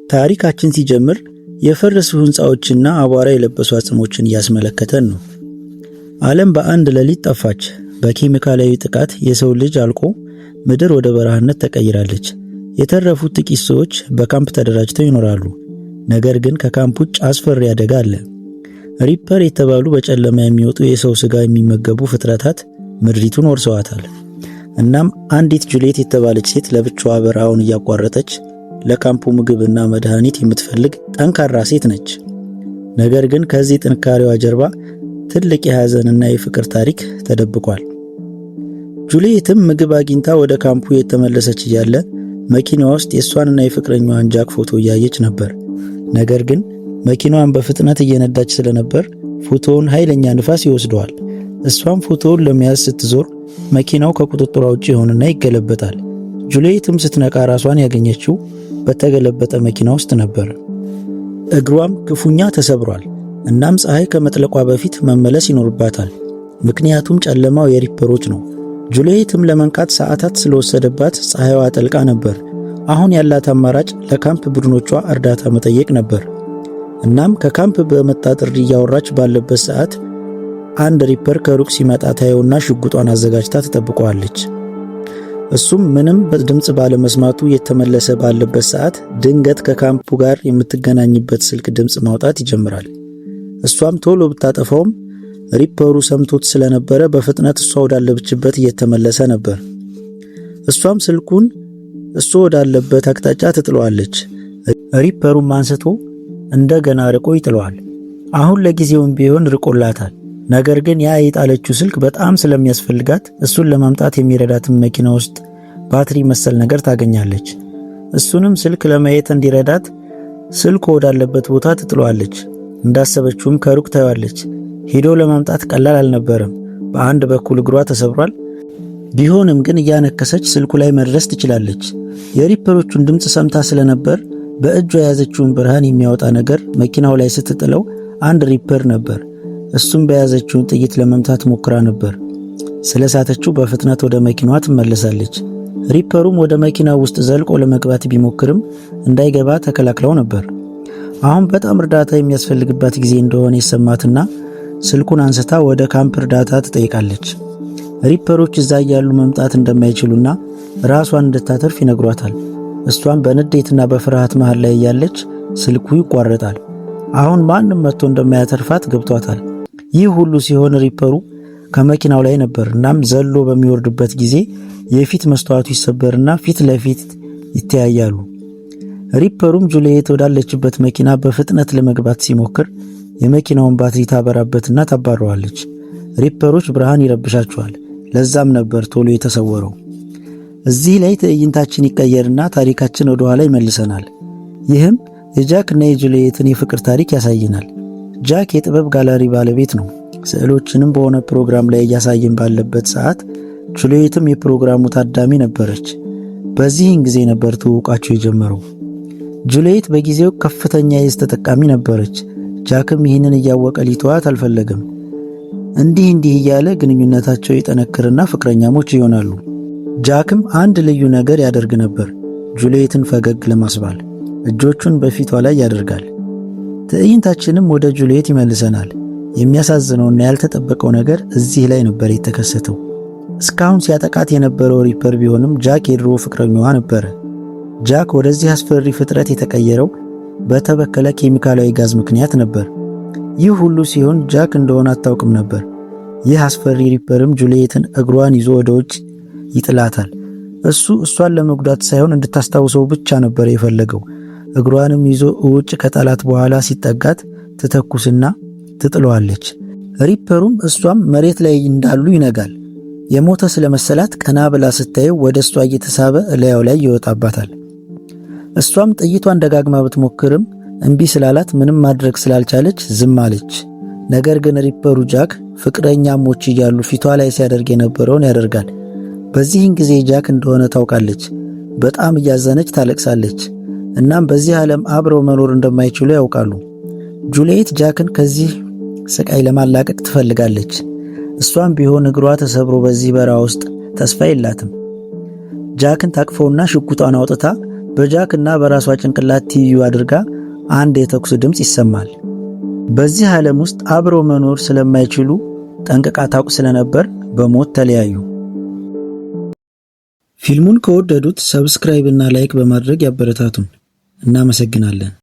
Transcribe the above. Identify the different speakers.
Speaker 1: ታሪካችን ሲጀምር የፈረሱ ሕንፃዎችና አቧራ የለበሱ አጽሞችን እያስመለከተን ነው። ዓለም በአንድ ሌሊት ጠፋች። በኬሚካላዊ ጥቃት የሰው ልጅ አልቆ ምድር ወደ በረሃነት ተቀይራለች። የተረፉት ጥቂት ሰዎች በካምፕ ተደራጅተው ይኖራሉ። ነገር ግን ከካምፕ ውጭ አስፈሪ አደጋ አለ። Reaper የተባሉ በጨለማ የሚወጡ የሰው ስጋ የሚመገቡ ፍጥረታት ምድሪቱን ወርሰዋታል። እናም አንዲት ጁሊየት የተባለች ሴት ለብቻዋ በረሃውን እያቋረጠች ለካምፑ ምግብና መድኃኒት የምትፈልግ ጠንካራ ሴት ነች። ነገር ግን ከዚህ ጥንካሬዋ ጀርባ ትልቅ የሐዘንና የፍቅር ታሪክ ተደብቋል። ጁሊየትም ምግብ አግኝታ ወደ ካምፑ የተመለሰች እያለ መኪናዋ ውስጥ የእሷንና የፍቅረኛዋን ጃክ ፎቶ እያየች ነበር። ነገር ግን መኪናዋን በፍጥነት እየነዳች ስለነበር ፎቶውን ኃይለኛ ንፋስ ይወስደዋል። እሷም ፎቶውን ለመያዝ ስትዞር መኪናው ከቁጥጥሯ ውጭ ይሆንና ይገለበጣል። ጁሊየትም ስትነቃ ራሷን ያገኘችው በተገለበጠ መኪና ውስጥ ነበር። እግሯም ክፉኛ ተሰብሯል። እናም ፀሐይ ከመጥለቋ በፊት መመለስ ይኖርባታል። ምክንያቱም ጨለማው የ Reaper ኦች ነው። ጁሊየትም ለመንቃት ሰዓታት ስለወሰደባት ፀሐይዋ ጠልቃ ነበር። አሁን ያላት አማራጭ ለካምፕ ቡድኖቿ እርዳታ መጠየቅ ነበር። እናም ከካምፕ በመጣ ጥሪ እያወራች ባለበት ሰዓት አንድ Reaper ከሩቅ ሲመጣ ታየውና ሽጉጧን አዘጋጅታ ትጠብቀዋለች። እሱም ምንም ድምፅ ባለመስማቱ የተመለሰ ባለበት ሰዓት ድንገት ከካምፑ ጋር የምትገናኝበት ስልክ ድምፅ ማውጣት ይጀምራል። እሷም ቶሎ ብታጠፋውም Reaper ኡ ሰምቶት ስለነበረ በፍጥነት እሷ ወዳለችበት እየተመለሰ ነበር። እሷም ስልኩን እሱ ወዳለበት አቅጣጫ ትጥለዋለች። Reaper ኡም አንስቶ እንደገና ርቆ ይጥለዋል። አሁን ለጊዜውም ቢሆን ርቆላታል። ነገር ግን ያ የጣለችው ስልክ በጣም ስለሚያስፈልጋት እሱን ለማምጣት የሚረዳትን መኪና ውስጥ ባትሪ መሰል ነገር ታገኛለች። እሱንም ስልክ ለማየት እንዲረዳት ስልኩ ወዳለበት ቦታ ትጥለዋለች። እንዳሰበችውም ከሩቅ ታየዋለች። ሄዶ ለማምጣት ቀላል አልነበረም። በአንድ በኩል እግሯ ተሰብሯል። ቢሆንም ግን እያነከሰች ስልኩ ላይ መድረስ ትችላለች። የ Reaper ኦቹን ድምፅ ሰምታ ስለነበር በእጇ የያዘችውን ብርሃን የሚያወጣ ነገር መኪናው ላይ ስትጥለው አንድ Reaper ነበር። እሱም በያዘችውን ጥይት ለመምታት ሞክራ ነበር። ስለሳተችው በፍጥነት ወደ መኪናዋ ትመለሳለች። Reaper ኡም ወደ መኪናው ውስጥ ዘልቆ ለመግባት ቢሞክርም እንዳይገባ ተከላክለው ነበር። አሁን በጣም እርዳታ የሚያስፈልግባት ጊዜ እንደሆነ ይሰማትና ስልኩን አንስታ ወደ ካምፕ እርዳታ ትጠይቃለች። Reaper ኦች እዛ እያሉ መምጣት እንደማይችሉና ራሷን እንድታተርፍ ይነግሯታል። እሷም በንዴትና በፍርሃት መሃል ላይ እያለች ስልኩ ይቋረጣል። አሁን ማንም መጥቶ እንደማያተርፋት ገብቷታል። ይህ ሁሉ ሲሆን Reaper ኡ ከመኪናው ላይ ነበር። እናም ዘሎ በሚወርድበት ጊዜ የፊት መስተዋቱ ይሰበርና ፊት ለፊት ይተያያሉ። Reaper ኡም ጁልየት ወዳለችበት መኪና በፍጥነት ለመግባት ሲሞክር የመኪናውን ባትሪ ታበራበትና ታባረዋለች። Reaper ኦች ብርሃን ይረብሻቸዋል። ለዛም ነበር ቶሎ የተሰወረው። እዚህ ላይ ትዕይንታችን ይቀየርና ታሪካችን ወደ ኋላ ይመልሰናል። ይህም የጃክ እና የጁልየትን የፍቅር ታሪክ ያሳየናል። ጃክ የጥበብ ጋለሪ ባለቤት ነው። ስዕሎችንም በሆነ ፕሮግራም ላይ እያሳየን ባለበት ሰዓት ጁልየትም የፕሮግራሙ ታዳሚ ነበረች። በዚህን ጊዜ ነበር ትውውቃቸው የጀመረው። ጁልየት በጊዜው ከፍተኛ የዕፅ ተጠቃሚ ነበረች። ጃክም ይህንን እያወቀ ሊተዋት አልፈለገም። እንዲህ እንዲህ እያለ ግንኙነታቸው ይጠነክርና ፍቅረኛሞች ይሆናሉ። ጃክም አንድ ልዩ ነገር ያደርግ ነበር፣ ጁልየትን ፈገግ ለማስባል እጆቹን በፊቷ ላይ ያደርጋል። ትዕይንታችንም ወደ ጁልየት ይመልሰናል። የሚያሳዝነውና ያልተጠበቀው ነገር እዚህ ላይ ነበር የተከሰተው። እስካሁን ሲያጠቃት የነበረው Reaper ቢሆንም ጃክ የድሮ ፍቅረኛዋ ነበረ። ጃክ ወደዚህ አስፈሪ ፍጥረት የተቀየረው በተበከለ ኬሚካላዊ ጋዝ ምክንያት ነበር። ይህ ሁሉ ሲሆን ጃክ እንደሆነ አታውቅም ነበር። ይህ አስፈሪ Reaper ም ጁልየትን እግሯን ይዞ ወደ ውጭ ይጥላታል። እሱ እሷን ለመጉዳት ሳይሆን እንድታስታውሰው ብቻ ነበር የፈለገው። እግሯንም ይዞ ውጭ ከጣላት በኋላ ሲጠጋት ትተኩስና ትጥለዋለች። Reaper ኡም እሷም መሬት ላይ እንዳሉ ይነጋል። የሞተ ስለመሰላት ቀና ብላ ስታየው ወደ እሷ እየተሳበ እላዩ ላይ ይወጣባታል። እሷም ጥይቷን ደጋግማ ብትሞክርም እምቢ ስላላት ምንም ማድረግ ስላልቻለች ዝም አለች። ነገር ግን Reaper ኡ ጃክ ፍቅረኛሞች እያሉ ፊቷ ላይ ሲያደርግ የነበረውን ያደርጋል። በዚህን ጊዜ ጃክ እንደሆነ ታውቃለች። በጣም እያዘነች ታለቅሳለች። እናም በዚህ ዓለም አብረው መኖር እንደማይችሉ ያውቃሉ። ጁልየት ጃክን ከዚህ ስቃይ ለማላቀቅ ትፈልጋለች። እሷም ቢሆን እግሯ ተሰብሮ በዚህ በረሃ ውስጥ ተስፋ የላትም። ጃክን ታቅፈውና ሽጉጧን አውጥታ በጃክ እና በራሷ ጭንቅላት ትይዩ አድርጋ አንድ የተኩስ ድምፅ ይሰማል። በዚህ ዓለም ውስጥ አብረው መኖር ስለማይችሉ ጠንቅቃ ታውቅ ስለነበር በሞት ተለያዩ። ፊልሙን ከወደዱት subscribe እና like በማድረግ ያበረታቱን። እናመሰግናለን።